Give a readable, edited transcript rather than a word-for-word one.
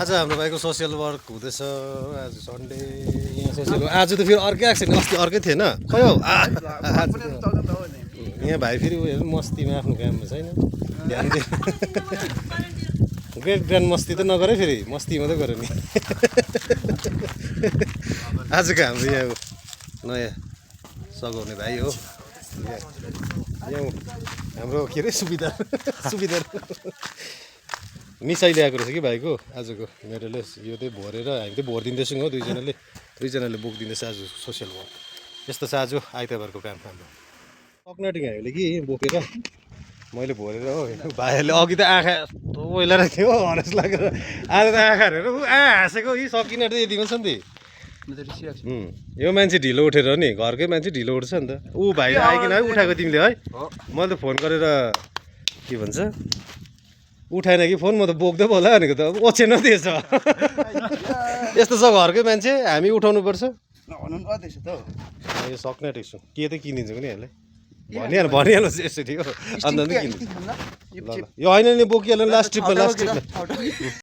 आज हाम्रो भाइको सोसियल वर्क हुँदैछ आज सन्डे यहाँ सोसियल आज त फेरि अर्कै आएको छैन अस्ति अर्कै थिएन खै हौ यहाँ भाइ फेरि उयोहरू मस्तीमा आफ्नो काममा छैन ध्यान दिए ग्रेट ग्रान्ड मस्ती त नगरे फेरि मस्ती मात्रै गऱ्यो नि आजको हाम्रो यहाँ नयाँ सघाउने भाइ हो यहाँ हाम्रो के अरे सुविधा मिसाइ ल्याएको रहेछ कि भाइको आजको मेरोले यो चाहिँ भरेर हामी चाहिँ भरिदिँदैछौँ हो दुईजनाले बोकिदिँदैछ आज सोसियल वर्क यस्तो छ आज आइतबारको काम हाम्रो सक्नाटिङ हामीले कि बोकेर मैले भरेर हो भाइहरूले अघि त आँखा यस्तो ओइलाएर थियो हरेस लागेर आज त आँखा हेरेर हाँसेको यी सकिन त यति मात्र नि यो मान्छे ढिलो उठेर नि घरकै मान्छे ढिलो उठ्छ नि त ऊ भाइ आइकन है उठाएको तिमीले है मैले त फोन गरेर के भन्छ उठाएन कि फोन म त बोक्दै होला भनेको त ओछेन दिएछ यस्तो छ घरकै मान्छे हामी उठाउनु पर्छ यो सक्ने छु के त किनिन्छ नि यसलाई भनिहाल्नुहोस् यसरी हो अन्त किन्नु ल यो होइन नि बोकिहाल्नु लास्ट ट्रिपमा